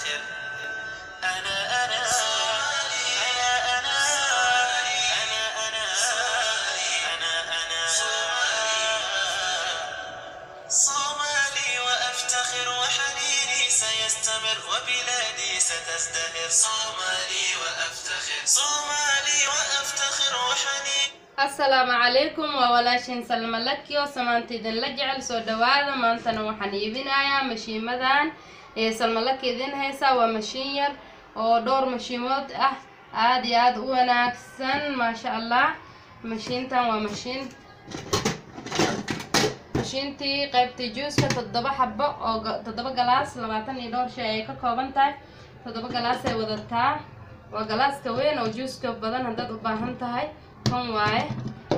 وأفتخر. أنا أنا أنا أنا أنا أنا أنا أنا صومالي وأفتخر، وحنيني سيستمر، وبلادي ستزدهر. صومالي وأفتخر، صومالي وأفتخر، وحنيني Asalaamu calaykum, waa walaashiin Salma Lakio, samaanta idinla jecel. Soo dhawaada. Maantana waxaan iibinayaa mashiimadan ee Salma Laki idin haysaa. Waa mashiin yar oo dhowr mashiimood ah, aada iyo aada u wanaagsan, maasha Allah. Mashiintan waa mashiintii qaybta juuska, toddoba xabo oo toddoba galaas, 20 iyo dhowr shay ay ka kooban tahay. Toddoba galaas ay wadataa. Waa galaaska weyn oo juuska badan haddaad u baahan tahay, kan waaye.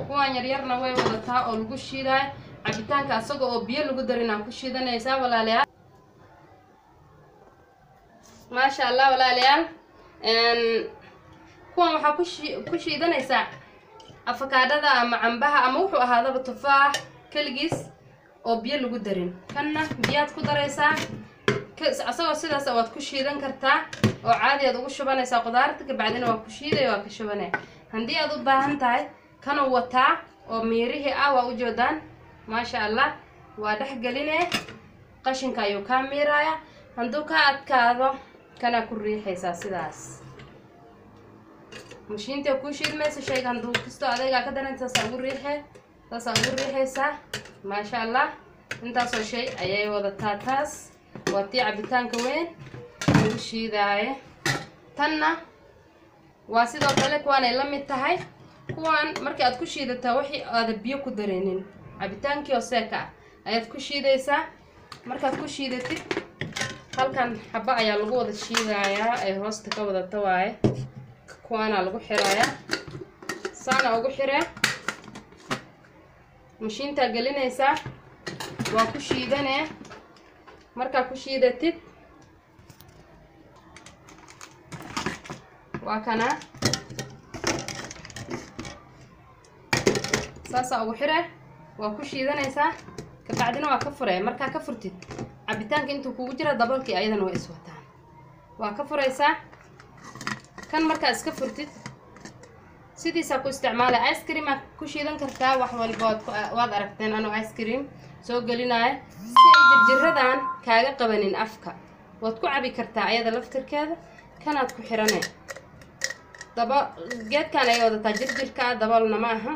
Kuwan yaryarna way wadataa oo lagu shiidayo cabitaanka, asaga oo biyo lagu darin aa ku shiidanaysaa, walaalayaal. Maasha Allah, walaalayaal. Kuwan waxaa ku shiidanaysaa afakaadhada ama cambaha ama wuxuu ahaadaba, tufaax keligiis oo biyo lagu darin. Kanna biyaad ku daraysaa, asagoo sidaas waad ku shiidan kartaa oo caadi aad ugu shubanaysaa qudaarta, kabacdina waa ku shiidaya, waa ka shubanaya. Haddii aad u baahan tahay, kanuu wataa oo miirihii ah, waa ujeedaan, maasha Allah. Waa dhex geline, qashinka ayuu kaa miiraya. Hadduu ka adkaado, kanaa ku riixaysaa sidaas, mashiinta kuu shiidmaysa. Shayga hadduu kastoo adaygaa ka daran, saasaa ugu riixee, saasaa ugu riixaysaa, maasha Allah. Intaasoo shay ayay wadataa. Taas waa tii cabitaanka weyn lagu shiidaaye. Tanna waa sidoo kale, kuwaanay la mid tahay. Kuwaan markii aad ku shiidataa wixii aada biyo ku dareenin, cabitaankii oo seeka ah ayaad ku shiidaysaa. Markaad ku shiidatid, halkan xabo ayaa lagu wada shiidayaa ay hoosta ka wadata waaye. Kuwaanaa lagu xirayaa, saana ugu xiree, mashiintaa gelinaysaa, waa ku shiidanee. Markaa ku shiidatid, waa kanaa, saasaa ugu xiree, waa ku shiidanaysaa, kabacdina waa ka furee. Markaa ka furtid, cabitaanka intuu kugu jira daboolkii ayadana way iswataan, waa ka furaysaa. Kan markaa iska furtid, sidiisaa ku isticmaalay. Ice cream aad ku shiidan kartaa, wax walba waad aragteen anoo ice cream soo gelinaayo. Si ay jirjiradan kaaga qabanin afka, waad ku cabi kartaa ayada laftirkeeda. Kanaad ku xirane, daba geedkan ay wadataa jirjirka, daboolna ma aha.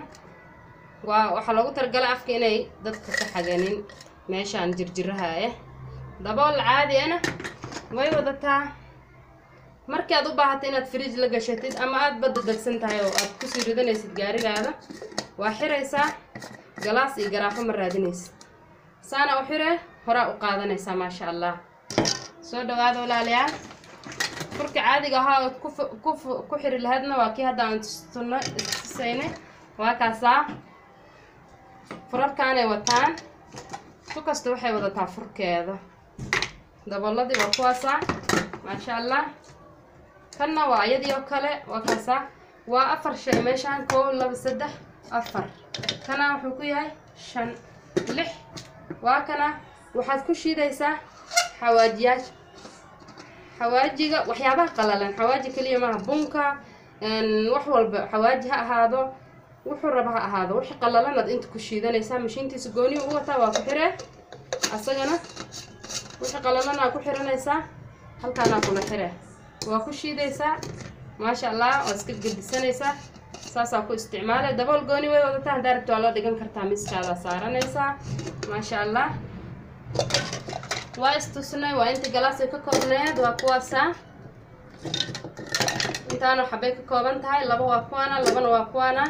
Waa waxaa loogu talagalay afka inay dadka ka xaganin meeshaan jirjiraha ah. Dabool caadi ana way wadataa. Markii aad u baahato inaad fridge la gashatid ama aad badda degsan tahay oo aad kusii ridanaysid gaarigaada, waa xiraysaa. Galaas iyo garaafo ma raadinaysid, saana u xiree, horaa u qaadanaysaa, maasha Allah. Soo dhawaada, walaalayaal. Furka caadiga ahaa ood ku xiri lahaydna waa kii hadda aan tusno istusaynay, waa kaasaa. Furarkaanay wataan, ku kasta waxay wadataa furkeeda. Dabooladii waa kuwaasaa, maasha Allah. Kanna waa iyadii oo kale, waa kaasaa. Waa afar shay meeshaan: kow, laba, saddex, afar. Kana wuxuu ku yahay shan, lix. Waa kana, waxaad ku shiidaysaa xawaajiyaasha, xawaajiga, waxyaabaha qalalan. Xawaaji keliya maaha, bunka, wax walba xawaaji ha ahaado, wuxuu raba ha ahaado, wixii qalalan aad inta ku shiidanaysaa. Mashiintiisa gooni u wataa, waa ku xiree asagana. Wixii qalalanaa ku xiranaysaa, halkaanaa kula xiree, waa ku shiidaysaa, maasha Allah. Waa iska gedisanaysaa, saasaa ku isticmaalay. Dabool gooni way wadataa, haddaa rabto waa loo dhigan kartaa, miskaadaa saaranaysaa, maasha Allah. Waa istusnay, waa inta galaasay ka koobneed, waa kuwaasaa. Intaana xabay ka kooban tahay: laba waa kuwaana, labana waa kuwaana,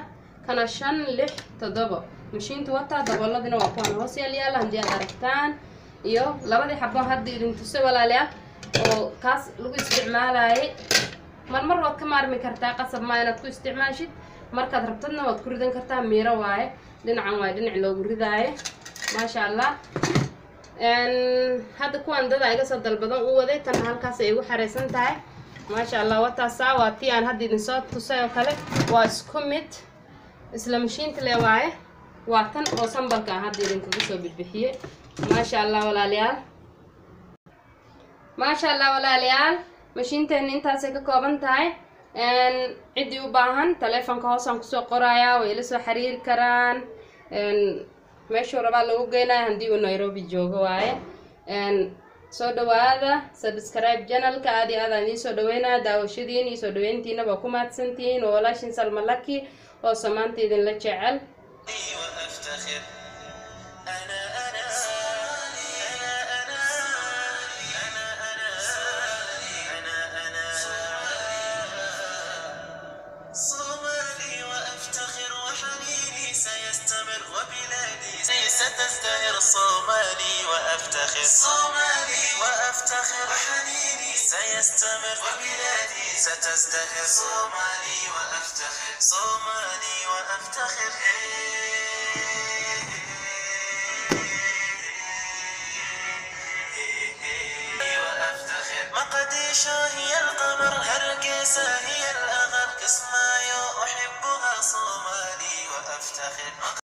kana shan, lix, toddobo. Mashiintu wataa, dabooladina waa kuwan hoos yaal yaala haddii aad aragtaan, iyo labadii xabo hadda idin tusay, walaalayaal, oo kaas lagu isticmaalayay. Marmar waad ka maarmi kartaa, qasab maa inaad ku isticmaashid. Markaad rabtadna waad ku ridan kartaa. Miiro waaye, dhinacan waaye dhinac loogu ridaaye, maasha Allah. Hadda kuwan dada iga soo dalbadan u waday, tan halkaas ay igu xareysan tahay, maasha Allah. Wataasaa, waa tii aan hadda idin soo tusay oo kale, waa isku mid, isla mashiinta le waaye. Waa tan oo sambalka aan hadda idinkaga soo bixbixiyey, maasha Allah, walaalayaal. Maasha Allah walaalayaal, mashiinteena intaasay ka kooban tahay. Ciddii u baahan taleefonka hoosaan kusoo qorayaa, way ila soo xiriiri karaan. Meeshuu rabaa lagu geynaya haddii uu Nairobi joogo waaye. Soo dhawaada, subscribe channelka. Aad iyo aad aan idiin soo dhaweynaya, daawashadiin iyo soo dhaweyntiina waa ku mahadsantihiin. Waa walaashin Salma Laki oo samaanta idinla jecel. وأفتخر أنا أنا أنا أنا أنا أنا أنا أنا صومالي وأفتخر وحنيني سيستمر وبلادي ستزدهر. صومالي وأفتخر، صومالي وأفتخر وحنيني سيستمر وبلادي ستزدهر. صومالي وأفتخر، صومالي وأفتخر. وأفتخر. مقديشو هي القمر، هرقيسة هي الأغر، كسمايو أحبها، صومالي وأفتخر.